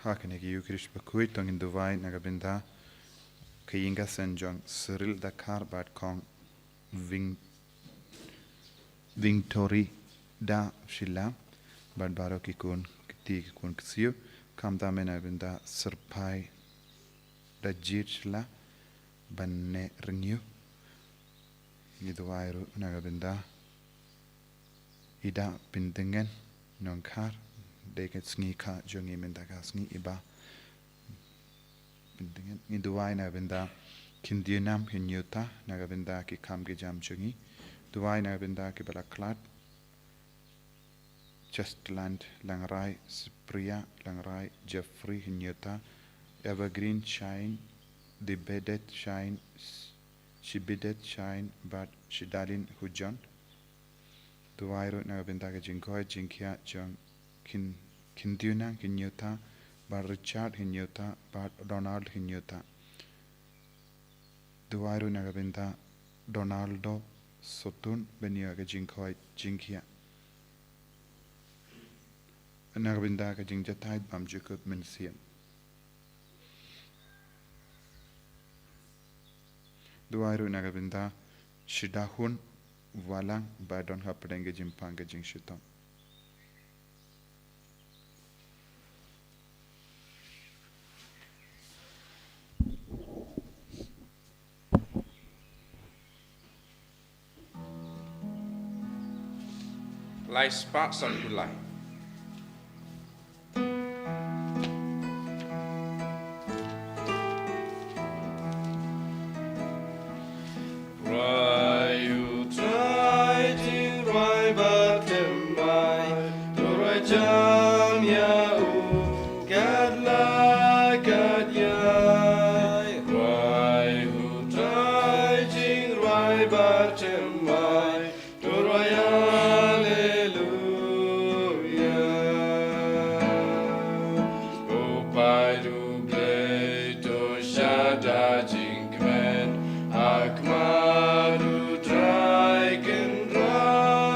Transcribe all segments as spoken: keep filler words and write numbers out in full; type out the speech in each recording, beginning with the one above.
Ha kane ka Eucharist bakhuid to ngin duwai na ka bynta ka ïing ka sem jong Cyril Dakar bad Kong Ving Victory da Shila bad baroh ki khun kti ki khun ksiew, khamtam eh na ka bynta Syrphai da Jit Shila ban ne rngiew. Ngi duwai ruh na ka bynta i Da Pyntngen Nongkhar, dei ka sngi kha jong ngi mynta ka sngi i Ba Pyntngen. Ngi duwai na ka bynta Khyndiunam Khynñiuta na ka bynta ki kam ki jam jong ngi. Duwai na ka bynta ki ba la khlad, Chestland Langrai, Spria Langrai, Jeffrey Khynñiuta, Evergreen Shine, Dibedet Shine, Shibidet Shine bad Shidalin Hujon. Duwai ruh na ka bynta ka jingkoit jingkhiah jong Khin Khyndiunam Khynñiuta bad Richard Khynñiuta bad Donald Khynñiuta. Duwai ruh na ka bynta Donaldo Sotun ban ïoh ka jingkoit jingkhiah. Na ka bynta ka jingjahthait bam jukut mynsiem. Duwai ruh na ka bynta Shidahun Walang ba don hapdeng ka jingpang ka jingshitom. Lai spah sanphew lai. Rwai u Trai jingrwai ba thymmai, to rwai jam ïa u katba katba. Rwai u Trai jingrwai ba thymmai, to rwai Alleluia. O Blei, to shah da jingkmen ha khmat u Trai Kynrad.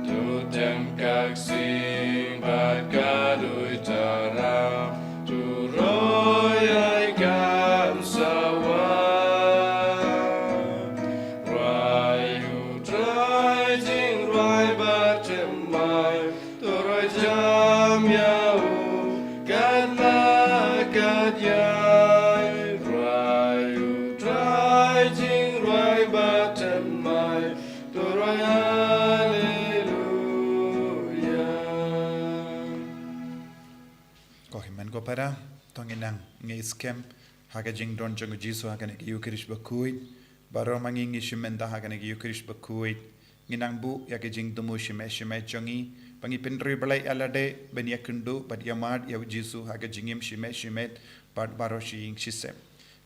To tem ka ksing bad ka duitara, to roi ai kam sawa. Rwai u Trai jingrwai ba thymmai, to rwai jam ïa u katba katba. Rwai u Trai jingrwai ba thymmai, to rwai Alleluia. Ko hynmen ko para, to ngin nang ngeit skhem ha ka jingdon jong u Jisu ha kane ka Eucharist bakhuid. Baroh ma ngi ngi shim bynta ha kane ka Eucharist bakhuid. Ngi nang buh ïa ka jingthmu shimet shimet jong ngi ba ngi pynriewblei ïa lade ban ïakynduh bad ïamad ïa u Jisu ha ka jingim shimet shimet bad baroh shi ïing shi sem.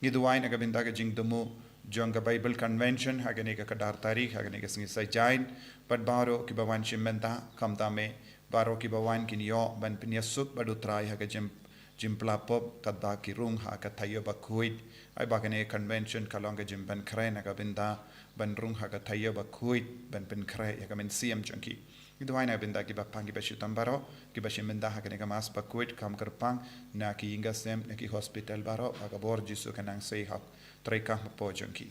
Ngi duwai na ka bynta ka jingthmu jong ka Bible Convention ha kane ka khyndai tarik, ha kane ka sngi Saitjaiñ, bad baroh kiba wan shim bynta, khamtam eh baroh kiba wan kin ïoh ban pynïasuk bad u Trai ha ka jing, jingpla pop katba ki rung ha ka taïew bakhuid. Ai ba kane ka convention ka long ka jingpynkhreh na ka bynta ban rung ha ka taïew bakhuid, ban pynkhreh ïa ka mynsiem jong ki. Ngi duwai na ka bynta kiba pang kiba shitom baroh kiba shim bynta ha kane ka Mass bakhuid, kam kyrpang na ki ïing ka sem, na ki hospital baroh, ba ka bor Jisu kan nang sei ha u treikam hapoh jong ki.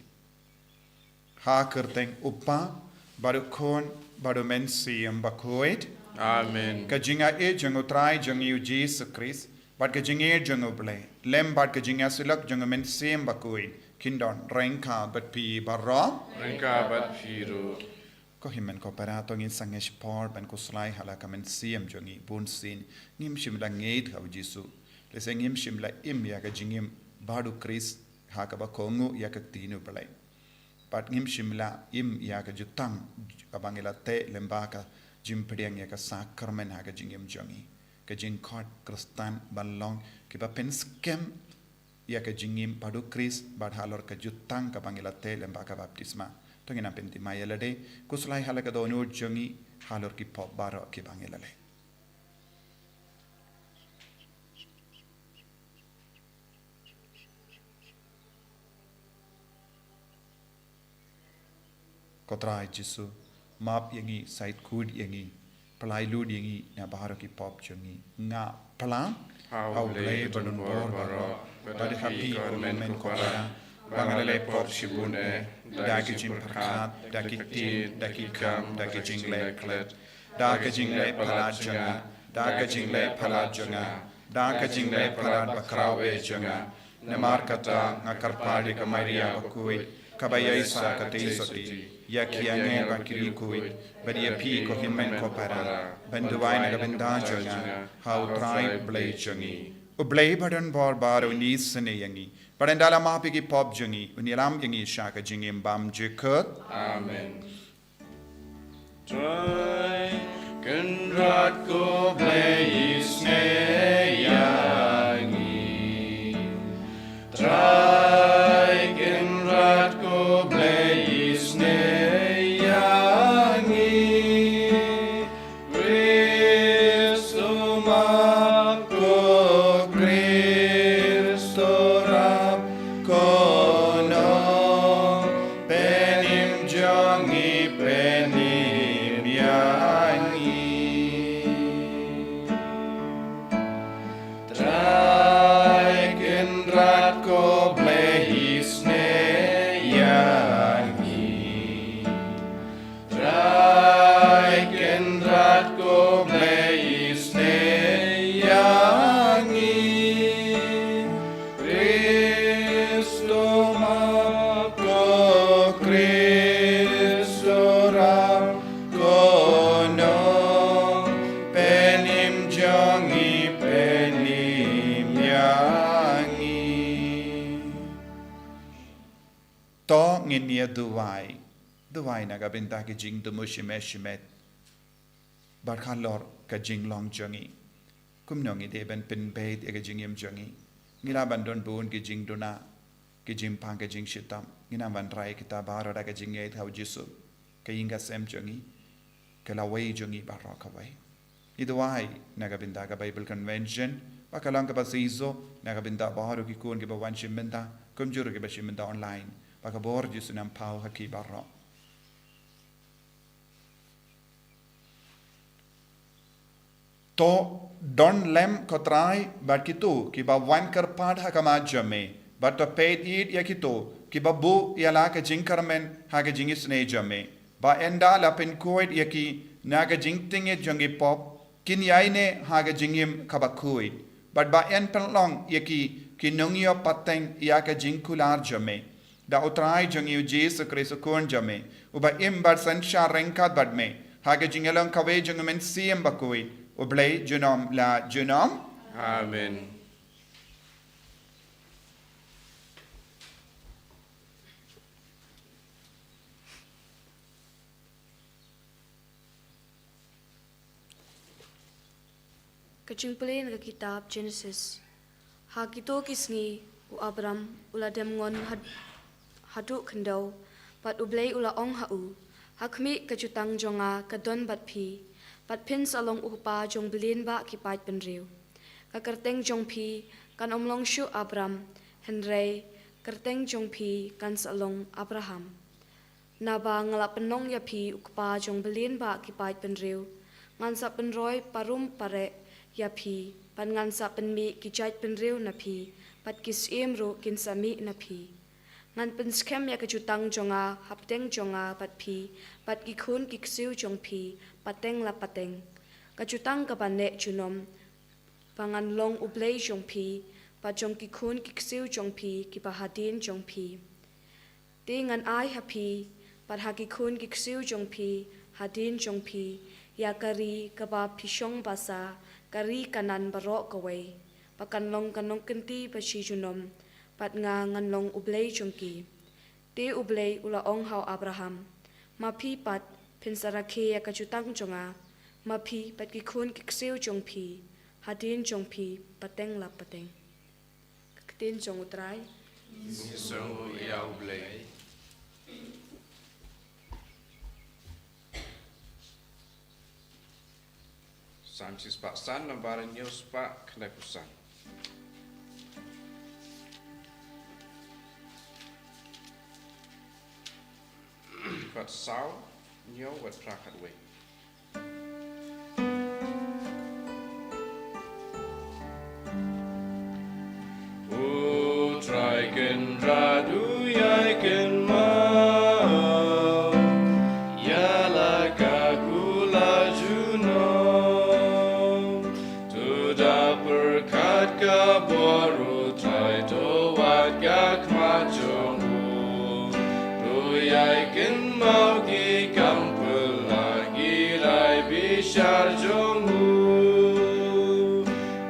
Ha ka kyrteng u Kpa bad u Khun bad u Mynsiem Bakhuid. Amen. Ka jingaiei jong u Trai jong ngi u Jisu Khrist bad ka jingïeit jong u Blei, lem bad ka jingïasyllok jong u Mynsiem Bakhuid, kin don ryngkat bad phi baroh. Ryngkat bad phi ruh. Ko hynmen ko para, to ngin sangeh shipor ban khuslai ha la ka mynsiem jong ngi. Bunsien ngim shym la ngeit ha u Jisu, lehse ngim shym la im ïa ka jingim bad u Khrist ha kaba kohnguh ïa ka ktien u Blei. Bad ngim shym la im ïa ka jutang kaba ngi la teh lyngba ka jingpdiang ïa ka sakramen ha ka jingim jong ngi. Ka jingkhot Khristan ban long kiba pynskhem ïa ka jingim bad u Khrist bad halor ka jutang kaba ngi la teh lyngba ka baptisma. To ngin nang pynthymmai ïa lade, khuslai ha la ka dohnud jong ngi halor ki pop baroh kiba ngi la leh. Ko Trai Jisu, map ïa ngi, shait khuid ïa ngi. Pyllait lut ïa ngi na baroh ki pop jong ngi. Nga pyllait ha U Blei badonbor baroh, bad ha phi ko hynmen ko para, ba nga la leh pop shibun eh, da ki jingpyrkhat, da ki ktien, da ki kam, da ki jingleh klet, da ka jingleh palat jong nga, da ka jingleh palat jong nga, da ka jingleh palat bakhraw eh jong nga. Namar kata nga kyrpad ïa ka Maria bakhuid, kaba ïaisah katei sotti, ïa ki angel bad ki riewkhuid, bad ïa phi ko hynmen ko para, ban duwai na ka bynta jong nga ha U Trai U Blei jong ngi. U Blei badonbor baroh un isynei ïa ngi, bad ynda la map ïa ki pop jong ngi, un ïalam ïa ngi sha ka jingim bymjukut. Amen. Trai Kynrad ko Blei isynei ïa ngi. Trai Kynrad ko Blei isynei ïa ngi. Khristus map ko, Khristus rap ko, nong pynim jong ngi, pynim ïa ngi. Trai Kynrad ko Blei isynei ïa ngi. Trai Kynrad ko Blei isynei ïa ngi. Khristus map ko, Khristus rap ko, nong pynim jong ngi, pynim ïa ngi. To ngin ïa duwai. Duwai na ka bynta ki jingthmu shimet shimet bad halor ka jinglong jong ngi. Kumno ngi dei ban pynbeit ïa ka jingim jong ngi? Ngi lah ban don bun ki jingduna, ki jingpang, ki jingshitom. Ngin nang wanrah ïa kita baroh da ka jingngeit ha U Jisu, ka ïing ka sem jong ngi, ka lawei jong ngi baroh kawei. Ngi duwai na ka bynta ka Bible Convention, ba ka long kaba shisha na ka bynta baroh ki khun kiba wan shim bynta, kumjuh ruh kiba shim bynta online, ba ka bor Jisu un nang pynpaw ha ki baroh. To don lem, ko Trai, bad kito kiba wan kyrpad ha khmat jong me, bad to peit ïa kito kiba buh ïa la ka jingkyrmen ha ka jingisynei jong me, ba ynda la pynkhuid ïa ki na ka jingtngit jong ki pop, kin ïaineh ha ka jingim kaba khuid, bad ba yn pynlong ïa ki ki nongïoh pateng ïa ka jingkular jong me. Da U Trai jong ngi U Jisu Khrist U Khun jong me, uba im bad synshar ryngkat bad me ha ka jingïalong kawei jong U Mynsiem Bakhuid, U Blei junom la junom. Amen. Ka jingpule na ka kitab Genesis. Ha kito ki sngi u Abram u la dem ngon had-, haduh khyndew, bad U Blei u la ong ha u, ha khmih ka jutang jong nga ka don bad phi, bad phin sa long u kpa jong billion bah ki paidbynriew. Ka kyrteng jong phi kan ym long shuh Abram, hynrei kyrteng jong phi kan sa long Abraham. Naba nga la pynlong ïa phi u kpa jong billion bah ki paidbynriew, ngan sa pynroi parum pareh ïa phi, bad ngan sa pynmih ki jaitbynriew na phi, bad ki syiem ruh kin sa mih na phi. Ngan pynskhem ïa ka jutang jong nga hapdeng jong nga bad phi, bad ki khun ki ksiew jong phi, pateng la pateng. Ka jutang kaba neh junom, ba ngan long U Blei jong phi, bad jong ki khun ki ksiew jong phi kiba hadien jong phi. Te ngan ai ha phi, bad ha ki khun ki ksiew jong phi, hadien jong phi, ïa ka ri kaba phi shong basa, ka ri Kanaan baroh kawei, ba kan long ka nongkynti ba shi junom, bad nga ngan long U Blei jong ki. Te U Blei u la ong ha u Abraham, ma phi pat phin sa rakhe ïa ka jutang jong nga, ma phi bad ki khun ki ksiew jong phi, hadien jong phi, pateng la pateng. Ka ktien jong U Trai. Ngi sngew ïa U Blei. Salm shispah san, nambar hynñiew spah khyndai phew san. Khat saw, hynñiew, wat phra, khat wei. Kynrad u ïai kynmaw ïa la ka kular junom. To da pyrkhat ka bor u Trai, to wad ka khmat jong u. To ïai kynmaw ki kam phylla, ki rai bishar jong u.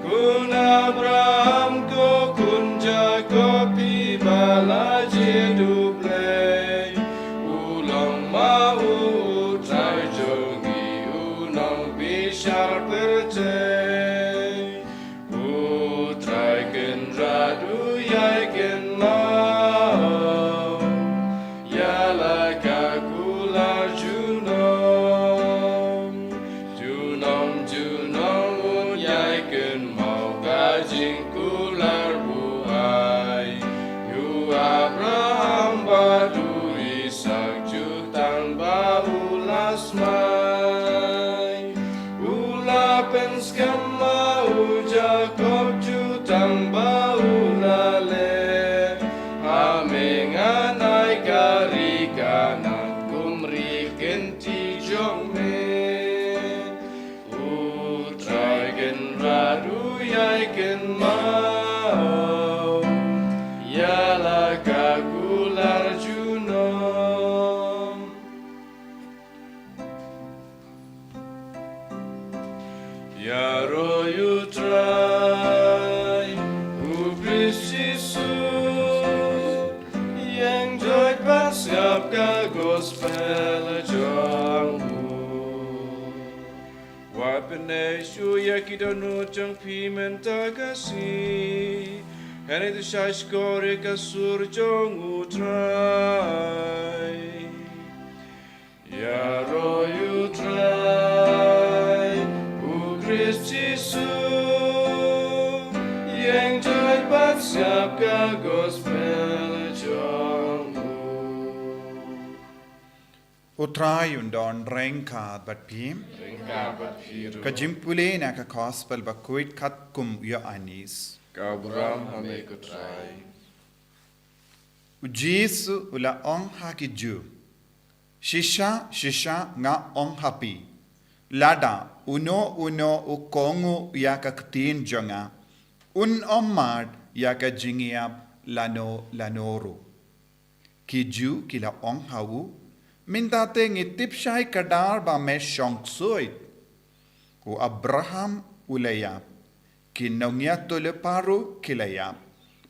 Khun Abraham, ko khun Jakob, phi ba la jied u Blei. U long ma u Trai jong ngi, u nongbishar pyrthei. U Trai Kynrad u ïai kynmaw ïa la ka kular junom. Junom junom un ïai kynmaw ka jingkular u ai ïa u Abraham bad u Isak, ju tang ba u la smai. U la pynskhem ma u Jakob, ju tang ba u la leh: Ha me ngan ai ka ri Kanaan kum ri kynti jong me. U Trai Kynrad u ïai kynmaw ïa la ka kular junom. Ïaroh ïa u Trai, u Khrist Jisu, ïeng joit bad sngap ka gospel jong u. Wat pyneh shuh ïa ki dohnud jong phi mynta ka sngi, hynrei to shahshkor ïa ka sur jong u Trai. Ïaroh ïa u Trai, u Khrist Jisu, ïeng joit bad sngap ka gospel jong u. U Trai un don ryngkat bad phi. Ryngkat bad phi ruh. Ka jingpule na ka gospel ba khuid katkum u Ïoannis. Ka burom ha me ko Trai. U Jisu u la ong ha ki Jiw: Shisha shisha nga ong ha phi, lada uno uno u kohnguh ïa ka ktien jong nga, un ym mad ïa ka jingïap lano lano ruh. Ki Jiw ki la ong ha u: Mynta te ngi tip shai kdar ba me shong ksuid. U Abraham u la ïap, ki nongïathuhlypa ruh ki la ïap.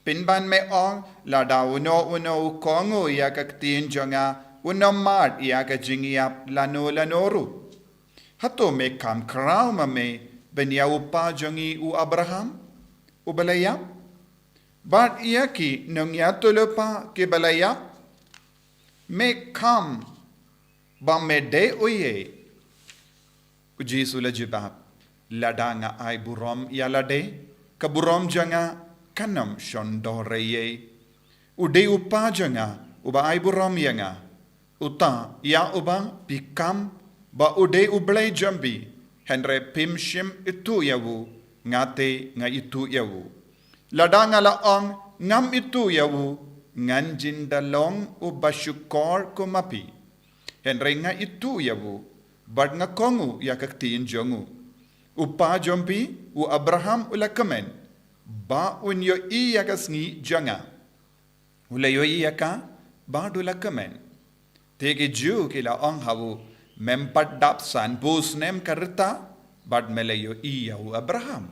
Pynban me ong, lada uno uno u kohnguh ïa ka ktien jong nga, un ym mad ïa ka jingïap lano lano ruh. Hato me kham khraw ma me ban ïa u pa jong ngi u Abraham, uba la ïap? Bad ïa ki nongïathuhlypa kiba la ïap, me kham ba me dei uei? U Jisu u la jubab: Lada nga ai burom ïa lade, ka burom jong nga kan ym shon dohreiei. U dei u Pa jong nga uba ai burom ïa nga, uta ïa uba phi kham ba u dei u Blei jong phi, hynrei phim shym ithuh ïa u, nga te nga ithuh ïa u. Lada nga la ong ngam ithuh ïa u, ngan jin da long uba shukor kum ma phi. Hynrei nga ithuh ïa u, bad nga kohnguh ïa ka ktien jong u. U pa jong phi u Abraham u la kmen ba un ïohi ïa ka sngi jong nga. U la ïohi ïa ka bad u la kmen. Te ki Jiw ki la ong ha u: Mem pat dap sanphew snem ka rta bad me la ïohi ïa u Abraham?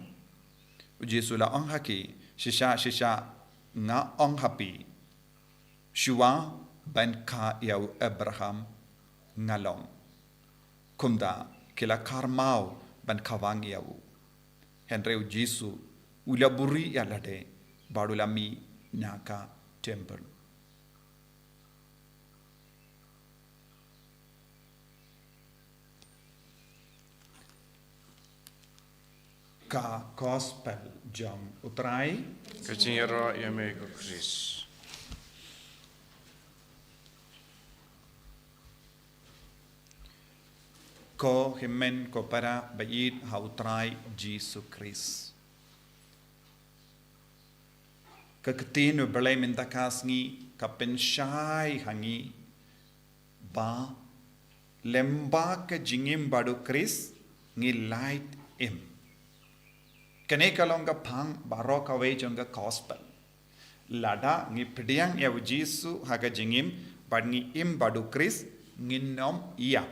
U Jisu u la ong ha ki: Shisha shisha nga ong ha phi, shuwa ban kha ïa u Abraham nga long. Kumta ki la kharmaw ban khawang ïa u. Hynrei u Jisu u la buhrieh ïa lade bad u la mih na ka templ. Ka gospel jong u Trai. Ka jingïaroh ïa me ko Khrist. Ko hynmen ko para ba ïeit ha u Trai Jisu Khrist. Ka ktien u Blei mynta ka sngi ka pynshai ha ngi ba lyngba ka jingim bad u Khrist ngi lait im. Kane ka long ka phang baroh kawei jong ka gospel. Lada ngi pdiang ïa u Jisu ha ka jingim bad ngi im bad u Khrist, ngin ym ïap.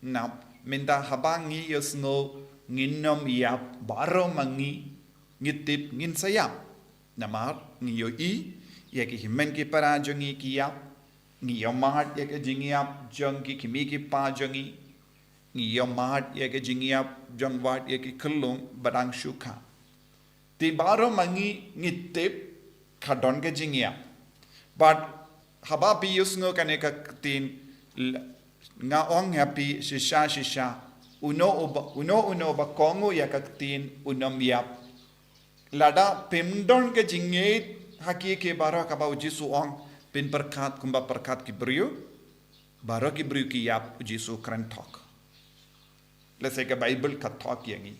Nap mynta haba ngi ïohsngew ngin ym ïap, baroh ma ngi ngi tip ngin sa ïap. Namar ngi ïohi ïa ki hynmen ki para jong ngi ki ïap. Ngi ïohmad ïa ka jingïap jong ki kmie ki kpa jong ngi. Ngi ïohmad ïa ka jingïap jong wat ïa ki khyllung ba dang shu kha. Te baroh ma ngi ngi tip ka don ka jingïap. Bad haba phi ïohsngew kane ka ktien, l-, nga ong ha phi shisha shisha, uno uba, uno uno ba kohnguh ïa ka ktien un ym ïap. Lada phim don ka jingngeit ha ki, ki baroh kaba u Jisu ong, phin pyrkhat kumba pyrkhat ki briew, baroh ki briew ki ïap, u Jisu kren thok. Lehse ka Baibl ka thok ïa ngi.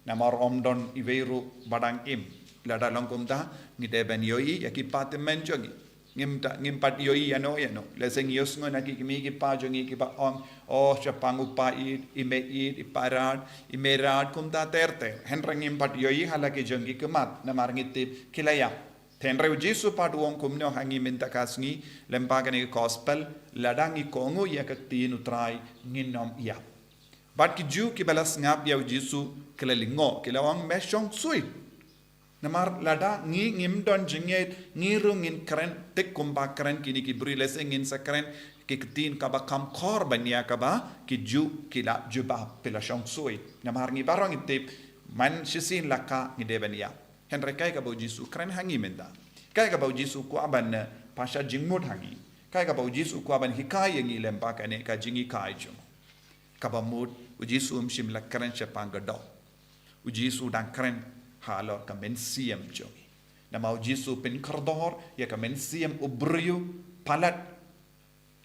Namar ym don iwei ruh ba dang im. Lada long kumta, ngi dei ban ïohi ïa ki patman jong ngi. Ngim ta, ngim pat ïohi ïano ïano. Lehse ngi ïohsngew na ki kmie ki kpa jong ngi kiba ong, oh, shaphang u Pa Ïeit, i Mei Ïeit, i Pa Rat, i Mei Rat, kumta ter ter. Hynrei ngim pat ïohi ha la ki jong ki khmat, namar ngi tip ki la ïap. Hynrei u Jisu pat u ong kumno ha ngi mynta ka sngi, lyngba kane ka gospel, lada ngi kohnguh ïa ka ktien u Trai, ngin ym ïap. Bad ki Jiw kiba la sngap ïa u Jisu ki la lyngngoh, ki la ong, me shong suit. Namar lada ngi ngim don jingngeit, ngi ruh ngin kren thik kumba kren kine ki briew, lehse ngin sa kren ki ktien kaba kham khor ban ïa kaba ki Jiw ki la jubab, phi la shong suit. Namar ngi baroh ngi tip, man shisien la kha ngi dei ban ïap. Hynrei kaei kaba u Jisu kren ha ngi mynta. Kaei kaba u Jisu kwah ban, eh, pasha jingmut ha ngi. Kaei kaba u Jisu kwah ban hikai ïa ngi lyngba kane ka jinghikai jong u. Kaba mut u Jisu um shym la kren shaphang ka doh. U Jisu dang kren halor ka mynsiem jong ngi. Namar u Jisu pynkordor ïa ka mynsiem u briew palat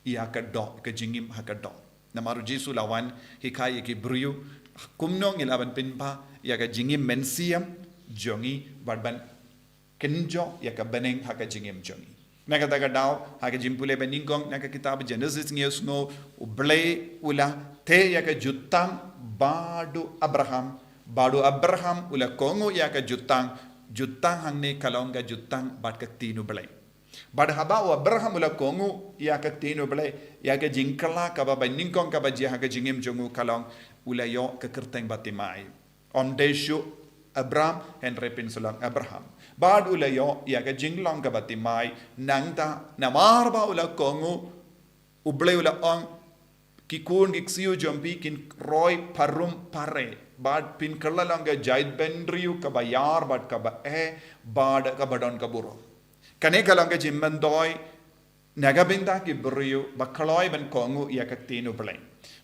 ïa ka doh, ka jingim ha ka doh. Namar u Jisu la wan hikai ïa ki briew kumno ngi lah ban pynbha ïa ka jingim mynsiem jong ngi bad ban kynjoh ïa ka bneng ha ka jingim jong ngi. Na kata ka daw, ha ka jingpule ba nyngkong, na ka kitab Genesis ngi ïohsngew, u Blei u la teh ïa ka jutang bad u Abraham, bad u Abraham u la kohnguh ïa ka jutang, jutang hangne ka long ka jutang bad ka ktien u Blei. Bad haba u Abraham u la kohnguh ïa ka ktien u Blei, ïa ka jingkylla kaba ba nyngkong kaba jia ha ka jingim jong u ka long, u la ïoh ka kyrteng Bathymmai. Ym dei shuh Abram, hynrei phin sa long Abraham. Bad u la ïoh ïa ka jinglong ka Bathymmai, nangta namar ba u la kohnguh, u Blei u la ong, ki khun ki ksiew jong phi kin roi pharum phare. Bad phin kylla long ka jaitbynriew kaba ïar bad kaba eh, bad kaba don ka burom. Kane ka long ka jingmyntoi na ka bynta ki briew ba kloi ban kohnguh ïa ka ktien u Blei.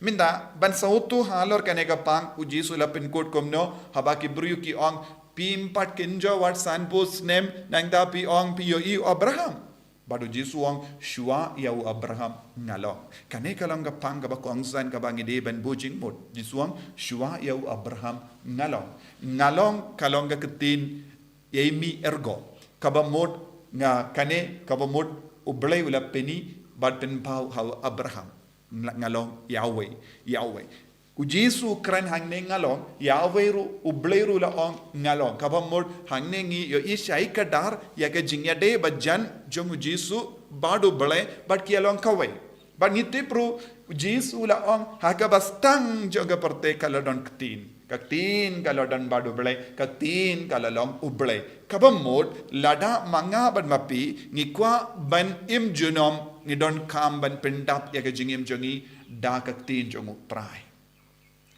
Mynta, ban sngewthuh halor kane ka phang, u Jisu la pynkut kumno, haba ki briew ki ong, phim pat kynjoh wat sanphew snem, nangta phi ong phi ïohi u Abraham. Bad u Jisu ong, shuwa ïa u Abraham nga long. Kane ka long ka phang kaba kongsan kaba ngi dei ban buh jingmut. Jisu ong, shuwa ïa u Abraham nga long. Nga long ka long ka ktien ïa i mih ergo. Kaba mut nga kane, kaba mut u Blei u la pyni bad pynpaw ha u Abraham. Nga, nga long Yahweh, Yahweh. U Jisu u kren hangne nga long, Yahweh ruh, u Blei ruh u la ong nga long. Kaba mut hangne ngi ïohi shai kdar ïa ka jingïadei ba jan jong u Jisu bad u Blei bad ki ïa long kawei. Bad ngi tip ruh, u Jisu u la ong, ha kaba sdang jong ka pyrthei ka la don ktien. Ka ktien ka la don bad u Blei, ka ktien ka la long u Blei. Kaba mut, lada ma nga bad ma phi, ngi kwah ban im junom, ngi donkam ban pyndap ïa ka jingim jong ngi da ka ktien jong u Trai.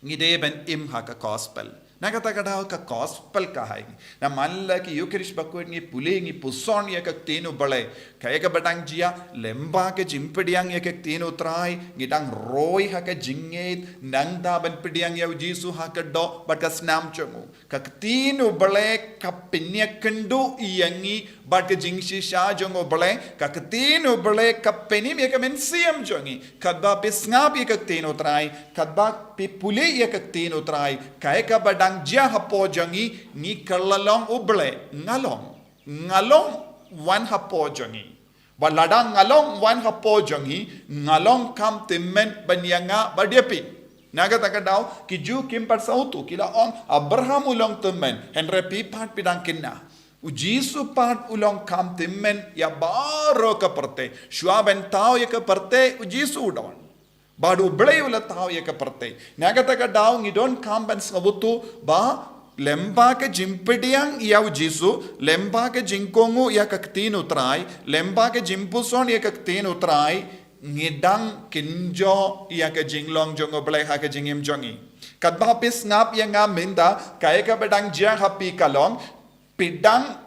Ngi dei ban im ha ka gospel. Na kata ka daw ka gospel ka hai. Na man la ki Eucharist bakhuid ngi pule ngi puson ïa ka ktien u Blei. Kaei kaba dang jia, lyngba ka jingpdiang ïa ka ktien u Trai, ngi dang roi ha ka jingngeit, nangta ban pdiang ïa u Jisu ha ka doh bad ka snam jong u. Ka ktien u Blei ka pynïakynduh ïa ngi bad ka jingshisha jong u Blei, ka ktien u Blei ka pynim ïa ka mynsiem jong ngi. Katba phi sngap ïa ka ktien u Trai, katba phi pule ïa ka ktien u Trai, kaei kaba dang jia hapoh jong ngi, ngi kylla long u Blei, nga long. Nga long, wan hapoh jong ngi. Bad lada nga long wan hapoh jong ngi, nga long kham tymmen ban ïa nga bad ïa phi. Na kata ka daw, ki Jiw kim pat sngewthuh, ki la ong, Abraham u long tymmen, hynrei phi pat phi dang khynnah. U Jisu pat u long kham tymmen ïa baroh ka pyrthei. Shuwa ban thaw ïa ka pyrthei, u Jisu u don. Bad u Blei u la thaw ïa ka pyrthei. Na kata ka daw ngi donkam ban sngewthuh ba lyngba ka jingpdiang ïa u Jisu, lyngba ka jingkohnguh ïa ka ktien u Trai, lyngba ka jingpuson ïa ka ktien u Trai, ngi dang kynjoh ïa ka jinglong jong u Blei ha ka jingim jong ngi. Katba phi sngap ïa nga mynta, kaei kaba dang jia ha phi ka long, phi dang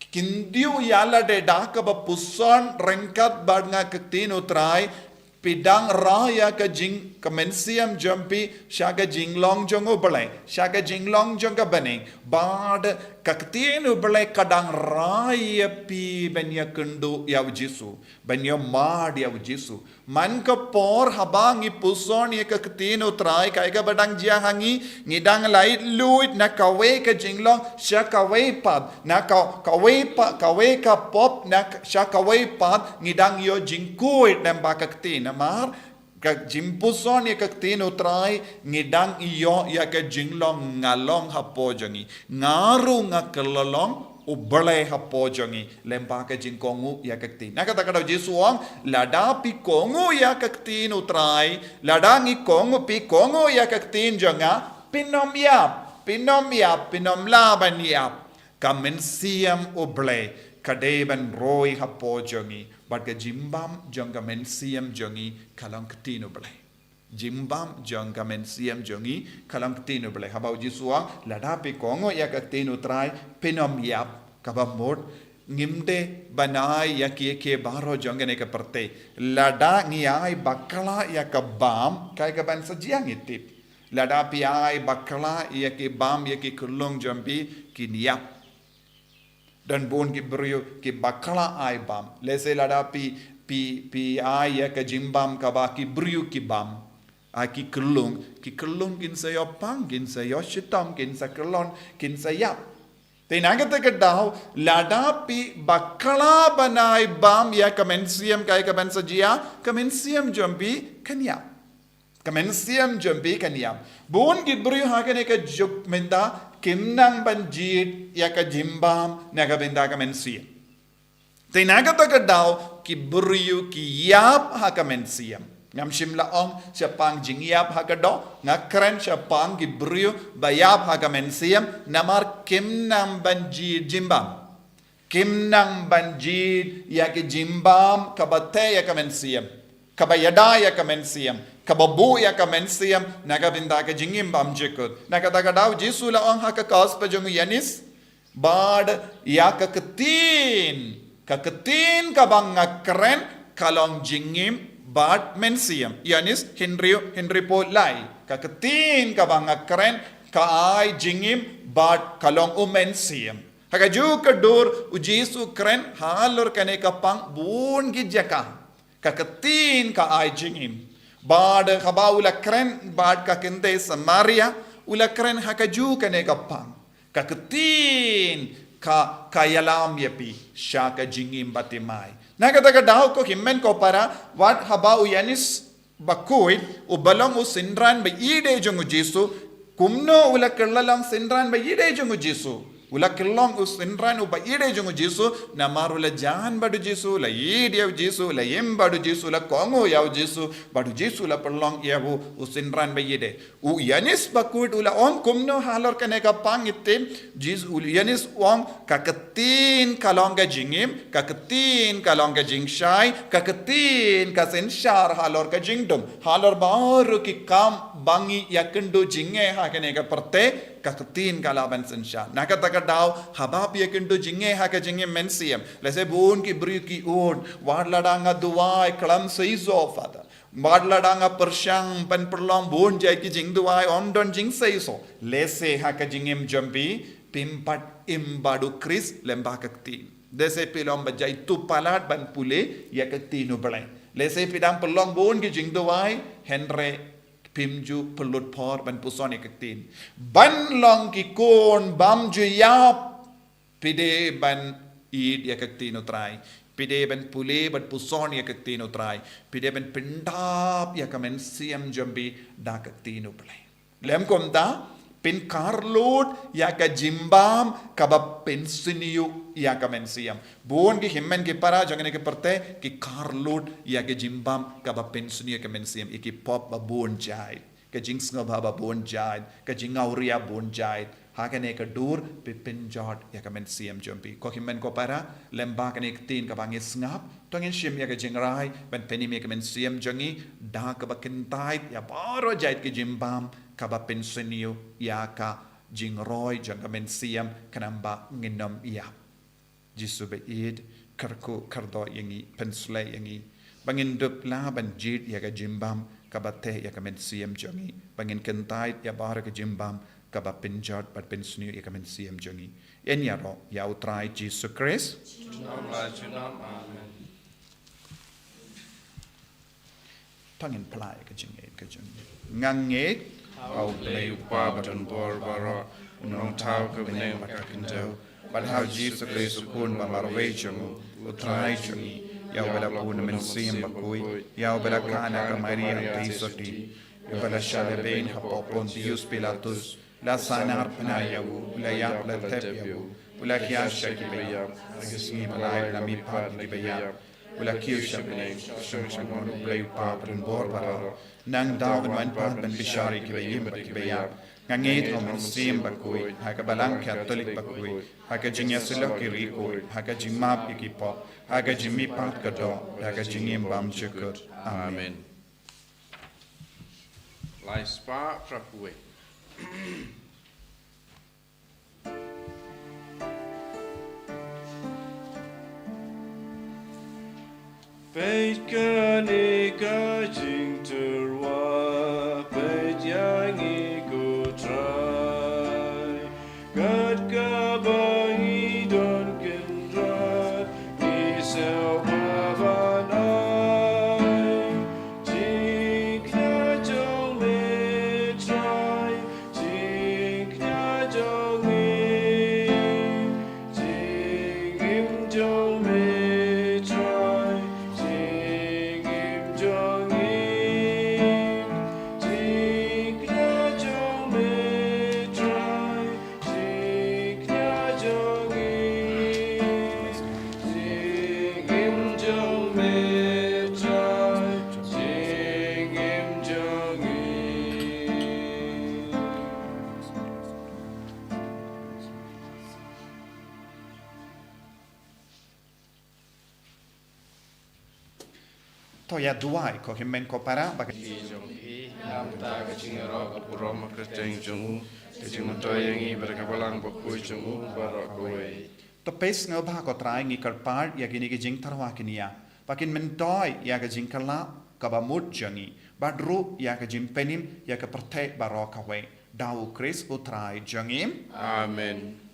kyntiew ïa lade da kaba puson ryngkat bad nga ka ktien u Trai, phi dang rah ïa ka jing, ka mynsiem jong phi sha ka jinglong jong u Blei, sha ka jinglong jong ka bneng, bad ka ktien u Blei ka dang rah ïa phi ban ïakynduh ïa u Jisu, ban ïamad ïa u Jisu. Man ka por haba ngi puson ïa ka ktien u Trai, kaei kaba dang jia ha ngi, ngi dang lait luid na kawei ka jinglong sha kawei pat, na ka, kawei pat, kawei ka pop na k-, sha kawei pat, ngi dang ïoh jingkhuid lyngba ka ktien. Namar ka jingpuson ïa ka ktien u Trai, ngi dang ïoh ïa ka jinglong, nga long hapoh jong ngi, nga ruh nga kylla long u Blei hapoh jong ngi, lyngba ka jingkohnguh ïa ka ktien. Na kata ka daw u Jisu u ong, lada phi kohnguh ïa ka ktien u Trai, lada ngi kohnguh, phi kohnguh ïa ka ktien jong nga, phin ym ïap, phin ym ïap, phin ym lah ban ïap. Ka mynsiem u Blei ka dei ban roi hapoh jong ngi, bad ka jingbam jong ka mynsiem jong ngi ka long ka ktien u Blei. Jingbam jong ka mynsiem jong ngi ka long ka ktien u Blei. Haba u Jisu u ong, lada phi kohnguh ïa ka ktien u Trai, phin ym ïap, kaba mut ngim dei ban ai ïa kiei kiei baroh jong kane ka pyrthei. Lada ngi ai bakla ïa ka bam, kaei kaban sa jia ngi tip. Lada phi ai bakla ïa ki bam, ïa ki khyllung jong phi, kin ïap. Don bun ki briew ki bakla ai bam. Lehse lada phi, phi, phi ai ïa ka jingbam kaba ki briew ki bam, ai ki khyllung, ki khyllung kin sa ïoh pang, kin sa ïoh shitom, kin sa kyllon, kin sa ïap. Te na kata ka daw, lada phi bakla ban ai bam ïa ka mynsiem, kaei kaban sa jia, ka mynsiem jong phi kan ïap. Ka mynsiem jong phi kan ïap. Bun ki briew ha kane ka juk mynta kim nang ban jied ïa ka jingbam na ka bynta ka mynsiem. Te na kata ka daw ki briew ki ïap ha ka mynsiem. Ngam shym la ong shaphang jingïap ha ka doh, nga kren shaphang ki briew ba ïap ha ka mynsiem namar kim nang ban jied jingbam. Kim nang ban jied ïa ka jingbam kaba teh ïa ka mynsiem, kaba ïada ïa ka mynsiem, kaba buh ïa ka mynsiem na ka bynta ka jingim bymjukut. Na kata ka daw u Jisu u la ong ha ka Gospel jong u Ïoannis, bad ïa ka ktien, ka ktien kaba nga kren ka long jingim bad mynsiem. Ïoannis hynriew, hynriewphew lai. Ka ktien kaba nga kren ka ai jingim bad ka long u mynsiem. Ha kajuh ka dur u Jisu u kren halor kane ka pang bun ki jaka. Ka ktien ka ai jingim. Bad haba u la kren bad ka kynthei Samaria, u la kren ha kajuh kane ka pang. Ka ktien ka, ka ïalam ïa phi sha ka jingim bathymmai. Na kata ka daw ko hynmen ko para, wat haba u Ïoannis Bakhuid, uba long u synran ba ïeit jong u Jisu, kumno u la kylla long synran ba ïeit jong u Jisu? U la kylla long u synran uba ïeit jong u Jisu, namar u la jan bad u Jisu, u la ïeit ïa u Jisu, u la im bad u Jisu, u la kohnguh ïa u Jisu, bad u Jisu u la pynlong ïa u u synran ba ïeit. U Ïoannis Bakhuid u la ong kumno halor kane ka pang, ngi tip, Jisu, u Ïoannis u ong, ka ktien ka long ka jingim, ka ktien ka long ka jingshai, ka ktien ka synshar halor ka jingdum. Halor baroh ki kam ba ngi ïakynduh jingeh ha kane ka pyrthei, ka ktien ka lah ban synshar. Na kata ka daw, haba phi ïakynduh jingeh ha ka jingim mynsiem, lehse bun ki briew ki ong, wat lada nga duwai khlem seisoh, Father, wat lada nga pyrshang ban pynlong bun jait ki jingduwai, ym don jingseisoh. Lehse ha ka jingim jong phi, phim pat im bad u Khrist lyngba ka ktien. Lehse phi long ba jaituh palat ban pule ïa ka ktien u Blei. Lehse phi dang pynlong bun ki jingduwai, hynrei phim ju pynlut por ban puson ïa ka ktien. Ban long ki khun bym ju ïap, phi dei ban Ïeit ïa ka ktien u Trai. Phi dei ban pule bad puson ïa ka ktien u Trai. Phi dei ban pyndap ïa ka mynsiem jong phi da ka ktien u Blei. Lem kumta, phin kharlut ïa ka jingbam kaba pynsniew ïa ka mynsiem. Bun ki hynmen ki para jong kane ka pyrthei ki kharlut ïa ka jingbam kaba pynsniew ïa ka mynsiem, ïa ki pop ba bun jait, ka jingsngewbha ba bun jait, ka jingawria bun jait. Ha kane ka dur, phi pynjot ïa ka mynsiem jong phi. Ko hynmen ko para, lem bad kane ka ktien kaba ngi sngap, to ngin shim ïa ka jingrai ban pynim ïa ka mynsiem jong ngi da kaba kyntait ïa baroh jait ka jingbam kaba pynsniew ïa ka jingroi jong ka mynsiem, khnang ba ngin ym ïap. Jisu ba ïeit, kyrkhu kyrdoh ïa ngi, pynshlei ïa ngi ba ngin dup lah ban jied ïa ka jingbam kaba teh ïa ka mynsiem jong ngi, ba ngin kyntait ïa baroh ka jingbam kaba pynjot bad pynsniew ïa ka mynsiem jong ngi. Yn ïaroh ïa u Trai Jisu Khrist. Junom la junom. Amen. To ngin phla ïa ka jingngeit ka jong ngi. Nga ngeit ha U Blei U Kpa badonbor baroh, U Nongthaw ka bneng bad ka khyndew, bad ha U Jisu Khrist U Khun ba marwei jong U, U Trai jong ngi, ïa uba la bun na Mynsiem Bakhuid, ïa uba la kha na ka Maria Theisotti, ïa uba la shah lehbeiñ hapoh Pontius Pilatus, la sahnarphna ïa u, u la ïap, la thep ïa u, u la hiar sha kiba ïap, ha ka sngi ba lai u la mihpat na kiba ïap, u la kiew sha bneng, u shong sha kynhun U Blei U Kpa badonbor baroh. Nangta un wan pat ban bishar ïa kiba im bad kiba ïap. Nga ngeit ha U Mynsiem Bakhuid, ha ka Balang Katholik bakhuid, ha ka jingïasyllok ki riewkhuid, ha ka jingmap ïa ki pop, ha ka jingmihpat ka doh, ha ka jingim bymjukut. Amen. Amen. Lai spah phra phew wei. Peit kane ka jingtyrwa, peit ïa ngi ko Trai. Kat kaba ngi don kynrad, ngi sngewbha ban ai jingkñia jong me Trai, jingkñia jong ngi, jingim jong me Trai, jingim jong ngi, jingkñia jong me Trai, jingkñia jong ngi, jingim jong me Trai, jingim jong ngi. To ïa duwai ko hynmen ko para ba ka jong phi, namar ka jingïaroh ka burom ha ka kyrteng jong u, ka jingmyntoi ïa ngi bad ka Balang Bakhuid jong u baroh kawei. To peit sngewbha ko Trai, ngi kyrpad ïa kine ki jingtyrwa kine ïa ba kin myntoi ïa ka jingkylla kaba mut jong ngi bad ruh ïa ka jingpynim ïa ka pyrthei baroh kawei, da U Khrist U Trai jong ngi. Amen.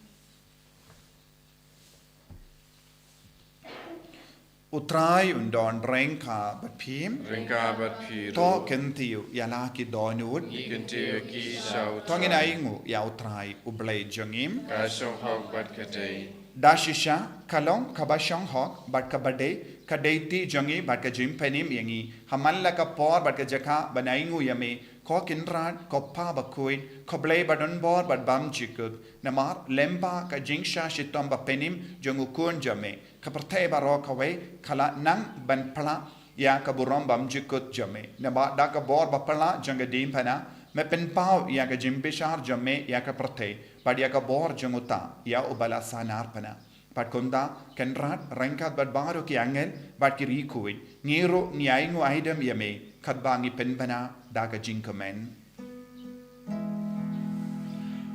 U Trai un don ryngkat bad phi. Ryngkat bad phi ruh. To kyntiew ïa la ki dohnud. Ngi kyntiew ïa ki sha u Trai. To ngin ainguh ïa u Trai U Blei jong ngi. Ka shong hok bad ka dei. Da shisha ka long kaba shong hok bad kaba dei ka dei ti jong ngi bad ka jingpynim ïa ngi ha man la ka por bad ka jaka ban ainguh ïa me, ko Kynrad, ko Kpa Bakhuid, ko Blei badonbor bad bymjukut. Namar lem bad ka jingshah shitom bapynim jong u Khun jong me, ka pyrthei baroh kawei ka la nang ban pynlah ïa ka burom bymjukut jong me. Namar da ka bor baphylla jong ka diengphna, me pynpaw ïa ka jingbishar jong me ïa ka pyrthei bad ïa ka bor jong uta ïa uba la sahnarphna. Bad kumta Kynrad, ryngkat bad baroh ki angel bad ki riewkhuid, ngi ruh ngi ainguh aidem ïa me katba ngi pynbna da ka jingkmen.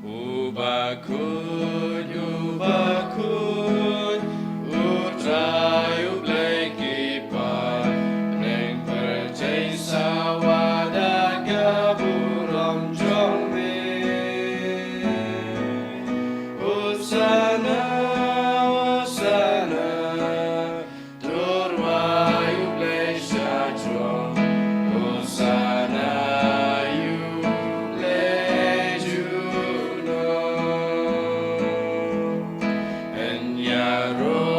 U bakhuid, u bakhuid, u Trai u Blei ki paid, bneng pyrthei sawa da ka burom jong me. Hosana, hosana, to rwai U Blei shatrong, hosana ïa U Blei junom. Yn ïaroh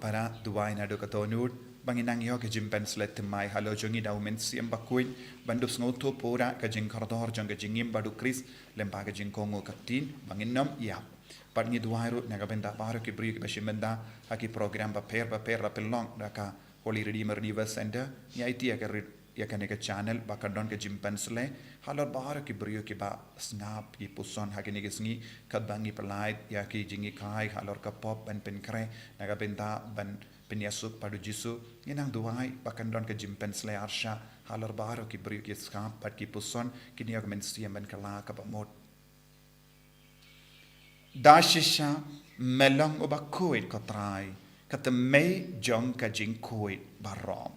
Para, duwai naduh ka dohnud ba ngin nang ïoh ka jingpynshlei thymmai halor jong ngi da u Mynsiem Bakhuid, ban dup sngewthuh pura ka jingkordor jong ka jingim bad u Khrist lyngba ka jingkohnguh ka ktien ba ngin nym ïap. Bad ngi duwai ruh na ka bynta baroh ki briew kiba shim bynta ha ki program bapher bapher la pynlong da ka Holy Redeemer Revival Center. Ngi aiti ïa ka ri-, ïa kane ka channel ba kan don ka jingpynshlei halor baroh ki briew kiba sngap, ki puson ha kine ki sngi, katba ngi pyllait ïa ki jinghikai halor ka pop ban pynkhreh, na ka bynta ban pynïasuk bad u Jisu. Ngi nang duwai ba kan don ka jingpynshlei arshah halor baroh ki briew ki sngap bad ki puson, kin ïoh ka mynsiem ban kylla kaba mut. Da shisha me long uba khuid, ko Trai, ka thymmei jong ka jingkhuid baroh.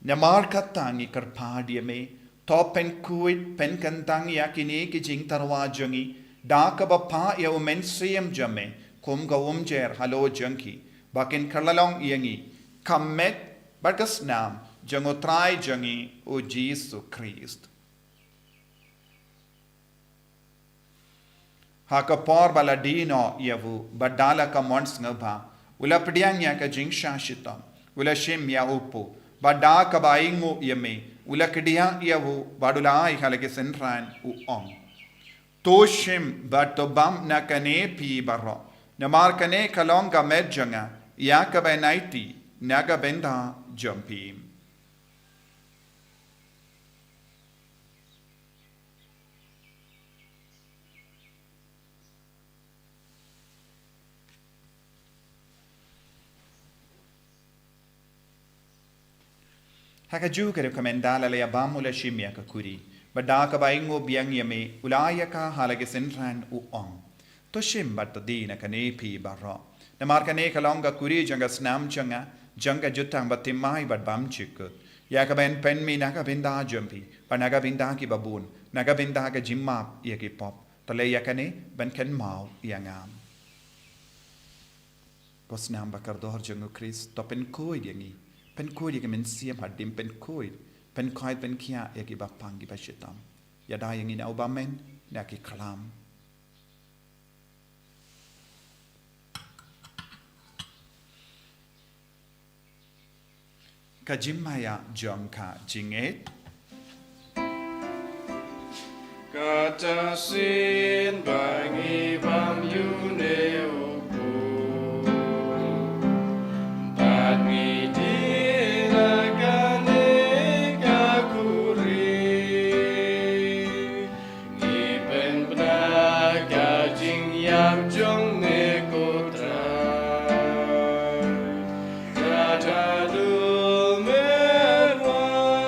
Namar kata ngi kyrpad ïa me, to pynkhuid pynkyntang ïa kine ki jingtyrwa jong ngi da kaba phah ïa u Mynsiem jong me kum ka umjer halor jong ki, ba kin kylla long ïa ngi ka met bad ka snam jong u Trai jong ngi u Jisu Khrist. Ha ka por ba la die noh ïa u, bad da la ka mon sngewbha, u la pdiang ïa ka jingshah shitom, u la shim ïa u kpu, bad da kaba ainguh ïa me, u la kdiah ïa u, bad u la ai ha la ki synran, u ong: To shim bad to bam na kane phi baroh, namar kane ka long ka met jong nga ïa kaba yn aiti na ka bynta jong phi. Ha kajuh ka rukom, ynda la ïa bam, u la shim ïa ka khuri, bad da kaba ainguh biang ïa me, u la ai ïa ka ha la ki synran, u ong: To shim bad to die na kane phi baroh, namar kane ka long ka khuri jong ka snam jong nga, jong ka jutang bathymmai bad bymjukut, ïa kaba yn pynmih na ka bynta jong phi bad na ka bynta kiba bun, na ka bynta ka jingmap ïa ki pop. To leh ïa kane ban kynmaw ïa nga. Ko snam ba kordor jong u Khrist, to pynkhuid ïa ngi, pynkhuid ïa ka mynsiem hadien, pynkhuid, pynkhuid, pynkhiah ïa kiba pang, kiba shitom. Ïada ïa ngi na u bymman, na ki khlam. Ka jingmaïa jong ka jingngeit. Kata shisien ba ngi bam ïa une u kpu, bad ngi die na kane ka khuri, ngi pynbna ka jingïap jong me, ko Trai, ïa haduh me wan.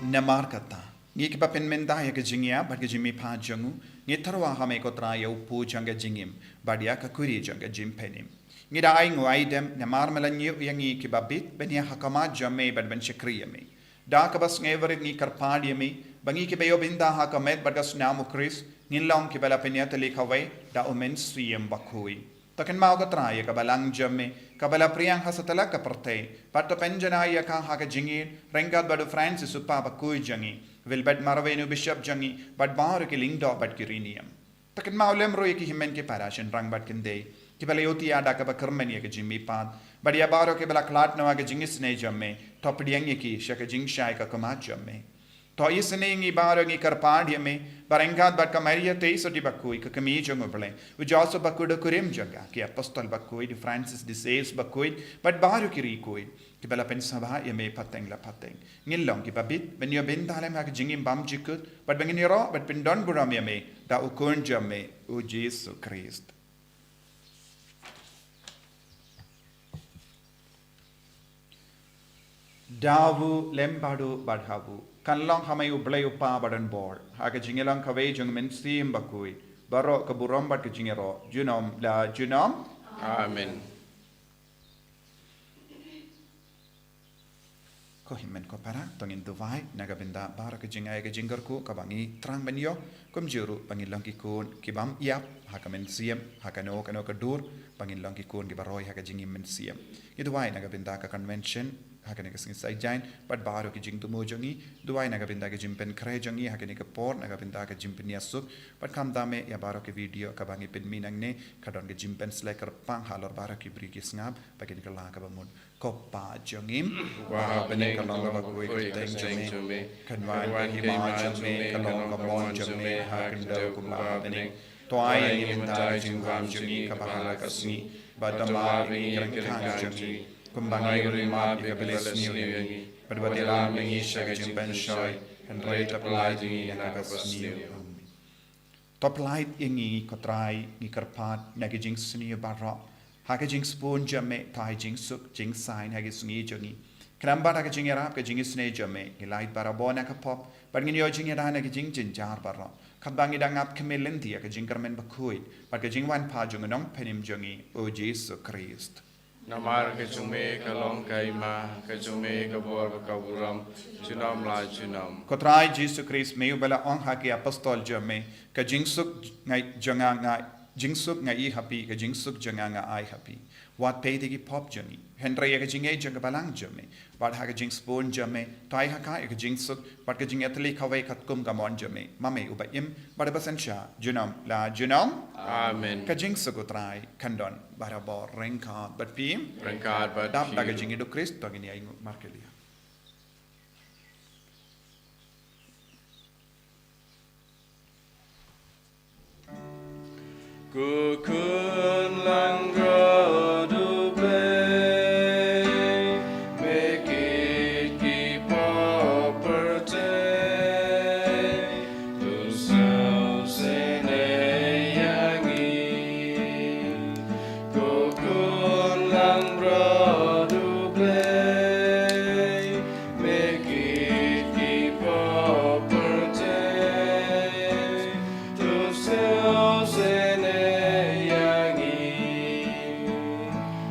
Namar kata, ngi kiba pynmynta ïa ka jingïap bad ka jingmihpat jong u, ngi tyrwa ha me, ko Trai, ïa u kpu jong ka jingim bad ïa ka khuri jong ka jingpynim. Ngi da ainguh aidem namar me la ñiew ïa ngi kiba bit ban ïaid ha khmat jong me bad ban shakri ïa me. Da kaba sngewrit ngi kyrpad ïa me ba ngi kiba ïoh bynta ha ka met bad ka snam u Khrist, ngin long kiba la pynïatylli kawei da u Mynsiem Bakhuid. To kynmaw, ko Trai, ïa ka balang jong me kaba la pdiang ha satlak ka pyrthei, bad to pynjanai ïa ka ha ka jingïeit ryngkat bad u Francis u Pape bakhuid jong ngi, Wilbert Marwein u Bishop jong ngi, bad baroh ki lyngdoh bad ki riewniam. To kynmaw lem ruh ïa ki hynmen ki para shynrang bad kynthei kiba la ïohthiah da kaba kyrmen ïa ka jingmihpat, bad ïa baroh kiba la khlad noh ha ka jingisynei jong me, to pdiang ïa ki sha ka jingshai ka khmat jong me. To isynei ïa ngi baroh, ngi kyrpad ïa me, ba ryngkat bad ka Maria Theisotti bakhuid, ka kmie jong u Blei, u Joseph bakhuid u kurim jong ka, ki apostol bakhuid, u Francis de Sales bakhuid, bad baroh ki riewkhuid kiba la pynsngewbha ïa me pateng la pateng, ngin long kiba bit ban ïoh bynta lem ha ka jingim bymjukut, bad ba ngin ïaroh bad pyndonburom ïa me da u Khun jong me, u Jisu Khrist. Da u lem bad u, bad ha u, kan long ha me u Blei u Kpa badonbor, ha ka jingïalang kawei jong u Mynsiem Bakhuid, baroh ka burom bad ka jingïaroh junom la junom. Amen. Ko hynmen ko para, to ngin duwai na ka bynta baroh ka jingai ka jingkyrkhu kaba ngi thrang ban ïoh, kumjuh ruh ba ngin long ki khun ki bym ïap ha ka mynsiem, ha kano kano ka dur, ba ngin long ki khun kiba roi ha ka jingim mynsiem. Ngi duwai na ka bynta ka convention ha kane ka sngi Saitjaiñ, bad baroh ki jingthmu jong ngi, duwai na ka bynta ka jingpynkhreh jong ngi ha kane ka por, na ka bynta ka jingpynïasuk, bad khamtam eh ïa baroh ki video kaba ngi pynmih nangne, ka don ka jingpynsleh kyrpang halor baroh ki briew ki sngap, ba kin kylla kaba mut. Ko Pa jong ngi, uba ha bneng, ka long kaba khuid ka kyrteng jong me, kan wan ka hima jong me, ka long ka mon jong me ha ka khyndew kumba ha bneng. To ai ïa ngi mynta ka jingbam jong ngi kaba ha la ka sngi, bad to map ïa ngi ki ryngkang jong ngi, kumba ngi ruh ngi map ïa kiba leh sniew ïa ngi, bad wat ïalam ïa ngi sha ka jingpynshoi, hynrei to pyllait ïa ngi na kaba sniew. Amen. To pyllait ïa ngi, ko Trai, ngi kyrpad, na ka jingsniew baroh, ha ka jingsbun jong me, to ai jingsuk jingsaiñ ha ka sngi jong ngi. Khnang ba da ka jingïarap ka jingisynei jong me, ngin lait barabor na ka pop, bad ngin ïoh jingïada na ka jingjynjar baroh, katba ngi dang ap khmih lynti ïa ka jingkyrmen bakhuid bad ka jingwan pat jong u Nongpynim jong ngi, u Jisu Khrist. Namar ka jong me ka long ka hima, ka jong me ka bor bad ka burom, junom la junom. Ko Trai Jisu Khrist, me uba la ong ha ki apostol jong me, ka jingsuk nga, jong nga, nga, jingsuk nga ïoh ha phi, ka jingsuk jong nga nga ai ha phi. Wat peit ïa ki pop jong ngi, hynrei ïa ka jingngeit jong ka balang jong me, bad ha ka jingsbun jong me, to ai ha ka ïa ka jingsuk bad ka jingïatylli kawei katkum ka mon jong me, ma me uba im bad uba synshar, junom la junom. Amen. Ka jingsuk u Trai kan don barabor ryngkat bad phi. Ryngkat bad phi. Dap da ka jingïeit u Khrist, to ngin ïa ïeng markylliang. Ko khun langbrot U Blei, me kit ki pop pyrthei, to sngewsynei ïa ngi. Ko khun langbrot U Blei, me kit ki pop pyrthei, to sngewsynei ïa ngi.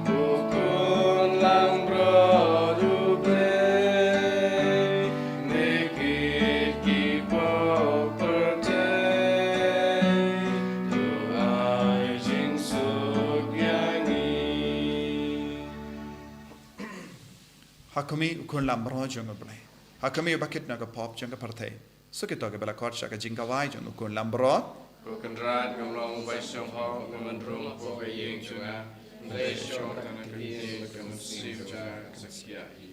Ko khun langbrot U Blei, me kit ki pop pyrthei, to ai jingsuk ïa ngi. Ha khmih u khun langbrot jong U Blei, ha khmih uba kit na ka pop jong ka pyrthei. Suk ïa kito kiba la khot sha ka jingkawei jong u khun langbrot. Ko Kynrad, ngam long uba shong hok, ngam rung hapoh ka ïing jong nga, hynrei shong tang ha ka ktien bad ka mynsiem jong nga kan sa khia hi.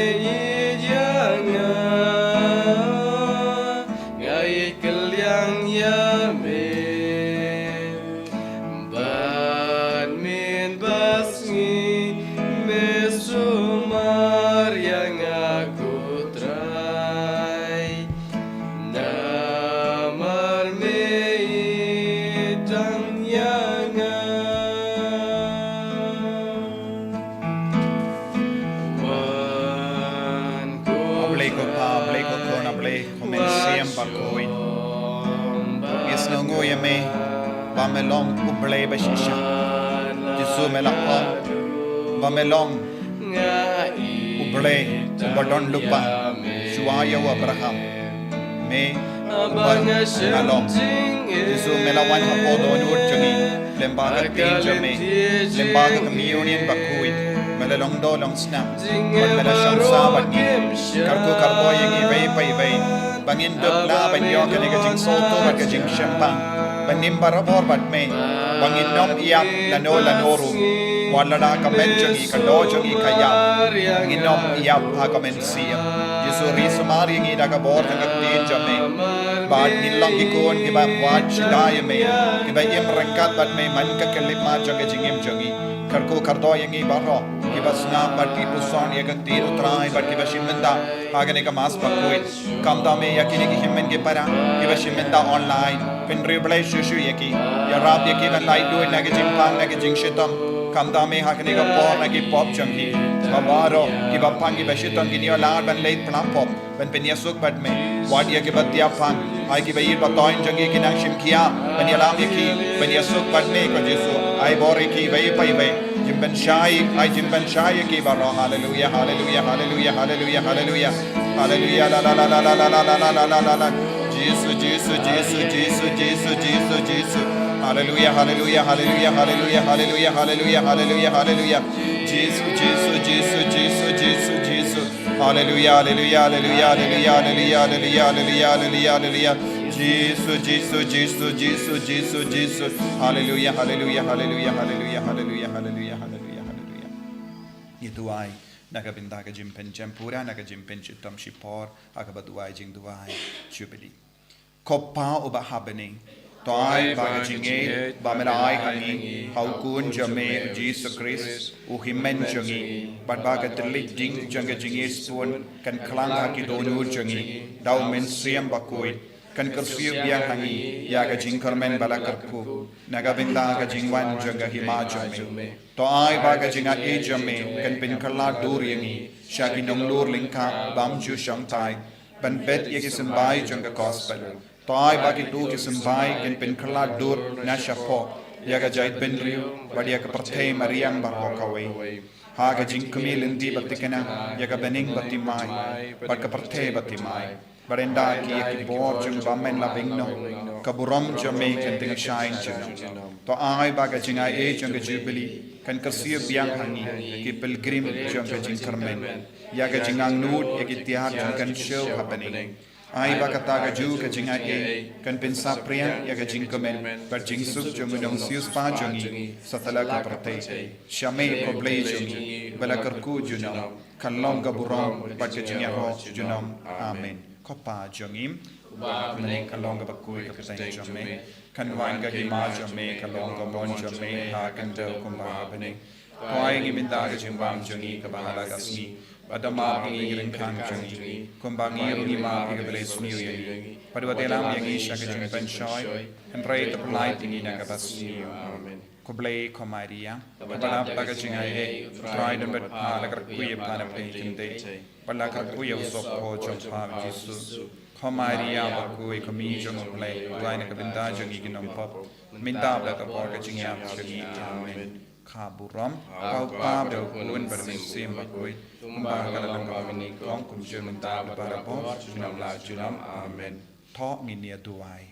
Ïeit ïa nga, nga ïeit kylliang ïa me. Bad mynba sngi me sumar ïa nga ko Trai. Namar me ïeit tang ïa nga. Wan ko A Blei ko Pa, A Blei ko Khun, A Blei ko Mynsiem Bakhuid. Ngi sngewnguh ïa me ba me long U Blei ba shisha. Jisu, me la ong ba me long U Blei uba don lypa shuwa ïa u Abraham. Me uba nga long. Jisu, me la wan hapoh dohnud jong ngi lyngba ka ktien jong me, lyngba ka communion bakhuid. Me la long doh long snam bad me la shong sah bad ngi. Kyrkhu kyrdoh ïa ngi iwei pa iwei ba ngin dup lah ban ïoh kane ka jingsngewthuh bad ka jingshemphang ban im barabor bad me, ba ngin ym ïap lano lano ruh. Wat lada ka met jong ngi, ka doh jong ngi ka ïap, ngin ym ïap ha ka mynsiem. Jisu, ri sumar ïa ngi da ka bor jong ka ktien jong me. Bad ngin long ki khun kiba wad shida ïa me, kiba im ryngkat bad me man ka khyllipmat jong ka jingim jong ngi. Kyrkhu kyrdoh ïa ngi baroh kiba sngap bad ki puson ïa ka ktien U Trai bad kiba shim bynta ha kane ka Mass bakhuid. Khamtam ïa kine ki hynmen ki para kiba shim bynta online. Pynriewblei shuh shuh ïa ki. Ïarap ïa ki ban lait duh na ka jingpang, na ka jingshitom. Khamtam ha kane ka por na ki pop jong ki. Ba baroh kiba pang kiba shitom kin ïoh lad ban leit phla pop, ban pynïasuk bad me. Wat ïa kiba thiah pang, ai kiba ïeit ba thoiñ jong ki ki nang shim khia ban ïalam ïa ki, ban ïasuk bad me ko Jisu. Ai bor ïa ki iwei pa iwei. Jingpynshai, ai jingpynshai ïa ki baroh. Haleluia, haleluia, haleluia, haleluia, haleluia. Haleluia, la, la, la. Jisu, Jisu, Jisu, Jisu, Jisu, Jisu. Haleluia, haleluia, haleluia, haleluia, haleluia, haleluia, haleluia, haleluia. Jisu, Jisu, Jisu, Jisu, Jisu, Jisu. Haleluia, haleluia, haleluia, haleluia, haleluia, haleluia, haleluia, haleluia. Jisu, Jisu, Jisu, Jisu, Jisu, Jisu. Haleluia, haleluia, haleluia, haleluia, haleluia, haleluia, haleluia, haleluia. Ngi duwai na ka bynta ka jingpynjem pura, na ka jingpynshitom shipor ha kaba duwai jingduwai Jubilee. Ko Pa uba ha bneng, to ai ba ka jingngeit ba me la ai ha ngi ha u Khun jong me Jisu Khrist, u Hynmen jong ngi, bad ba ka thylliej ding jong ka jingïeit sbun kan khlang ha ki dohnud jong ngi da u Mynsiem Bakhuid, kan kyrsiew biang ha ngi ïa ka jingkyrmen ba la kyrkhu na ka bynta ka jingwan jong ka Hima jong me. To ai ba ka jingaiei jong me kan pynkylla dur ïa ngi sha ki nonglur lyngkha bym ju shongthait ban bet ïa ki symbai jong ka Gospel. To ai ba kito ki symbai kin pynkylla dur na shapoh ïa ka jaitbynriew bad ïa ka pyrthei mariang baroh kawei, ha ka jingkmie lynti ba thikna ïa ka bneng ba thymmai bad ka pyrthei ba thymmai. Bad ynda ki ïa ki bor jong u bymman la bynñiaw, ka burom jong me kan tyngshaiñ junom. To ai ba ka jingaiei jong ka Jubilee kan kyrsiew biang ha ngi ki pilgrim jong ka jingkyrmen ïa ka jingangnud ïa ki tiar jong ka kynshew ha bneng. Ai ba kata kajuh ka jingaiei kan pynsaphriang ïa ka jingkmen bad jingsuk jong u nongsiewspah jong ngi satlak ka pyrthei. Sha me ko Blei jong ngi ba la kyrkhu junom, kan long ka burom bad ka jingïaroh junom. Amen. Ko Pa jong ngi uba ha bneng, kan long kaba khuid ka kyrteng jong me, kan wan ka hima jong me, kan long ka mon jong me ha ka khyndew kumba ha bneng. To ai ïa ngi mynta ka jingbam jong ngi kaba ha la ka sngi, bad to map ïa ngi ki ryngkang jong ngi kumba ngi ruh ngi map ïa kiba leh sniew ïa ngi. Bad wat ïalam ïa ngi sha ka jingpynshoi, hynrei to pyllait ïa ngi na kaba sniew. Amen. Khublei ko Maria, kaba dap da ka jingaiei, U Trai u don bad pha, la kyrkhu ïa pha na pdeng ki khyndai bad la kyrkhu ïa u sohphoh jong pha Jisu. Ko Maria bakhuid, ko Mei jong U Blei, duwai na ka bynta jong ngi ki nongpop, mynta bad ha ka por ka jingïap jong ngi. Amen. Ka burom ha u Pa bad ha u Khun bad ha u Mynsiem Bakhuid, kumba ha ka la long, kumba ha kane ka por, kumjuh mynta bad barabor, junom la junom. Amen. To ngin ïa duwai.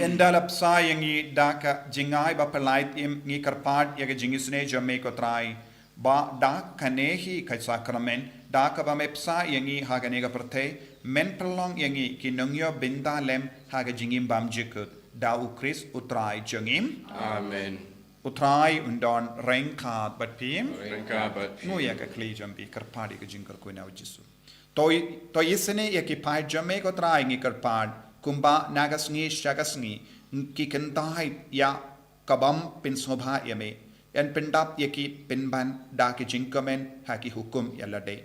Ynda la bsa ïa ngi da ka jingai ba pyllait im, ngi kyrpad ïa ka jingisynei jong me ko Trai, ba da kane hi ka sakramen, da kaba me bsa ïa ngi ha kane ka pyrthei, men pynlong ïa ngi ki nongïoh bynta lem ha ka jingim bymjukut. Da U Khrist U Trai jong ngi. Amen. U Trai un don ryngkat bad phi. Ryngkat bad phi. Ngui ïa ka khlieh jong phi, kyrpad ïa ka jingkyrkhu na u Jisu. To, to isynei ïa ki paid jong me ko Trai ngi kyrpad, kumba na ka sngi sha ka sngi, ki kyntait ïa ka bym pynsngewbha ïa me. Yn pyndap ïa ki pynban da ki jingkmen ha ki hukum ïa lade.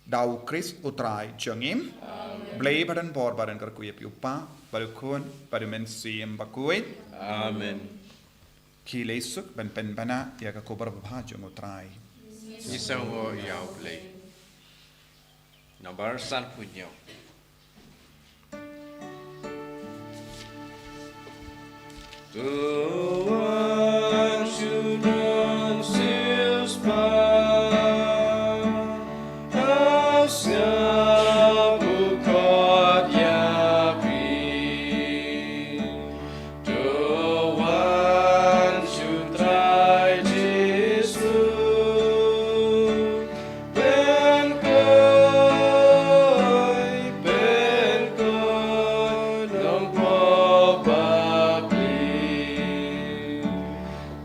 Da u Khrist u Trai jong ngi. Blei ba don bor ba don kyrkhu ïa phi u Kpa, bad u Khun, bad u Mynsiem Bakhuid. Amen. Ki leit suk ban pynbna ïa ka khubor babha jong u Trai. Ngi sngewbha ïa u Blei. Nambar sanphew hynñiew. To wan shu nang shispa, ha sngap u kot ïa phi. To wan shu Trai Jisu, pynkoit, pynkoit, nongpop bapli.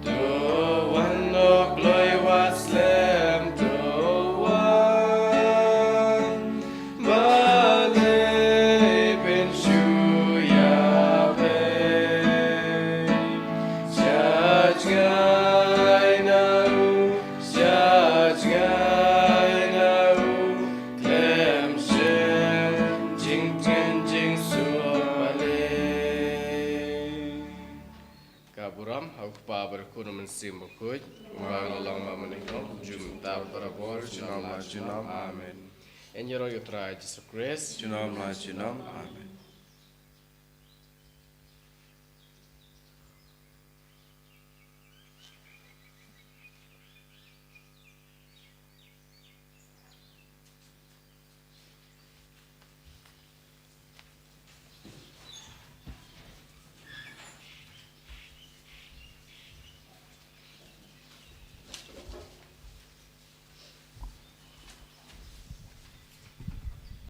To wan, oh kloi wat slem, to wan. Balei phin shu ïapher? Sha jngai na u, sha jngai na u, khlem shem jingtien jingsuk balei. Ka burom ha u Kpa bad u Khun bad u Mynsiem Bakhuid, uba la long, uba mynta, uba mynta, uba barabor, junom la junom. Amen. Ïa ngi ruh ïa u Trai Jisu Khrist. Junom la junom. Amen.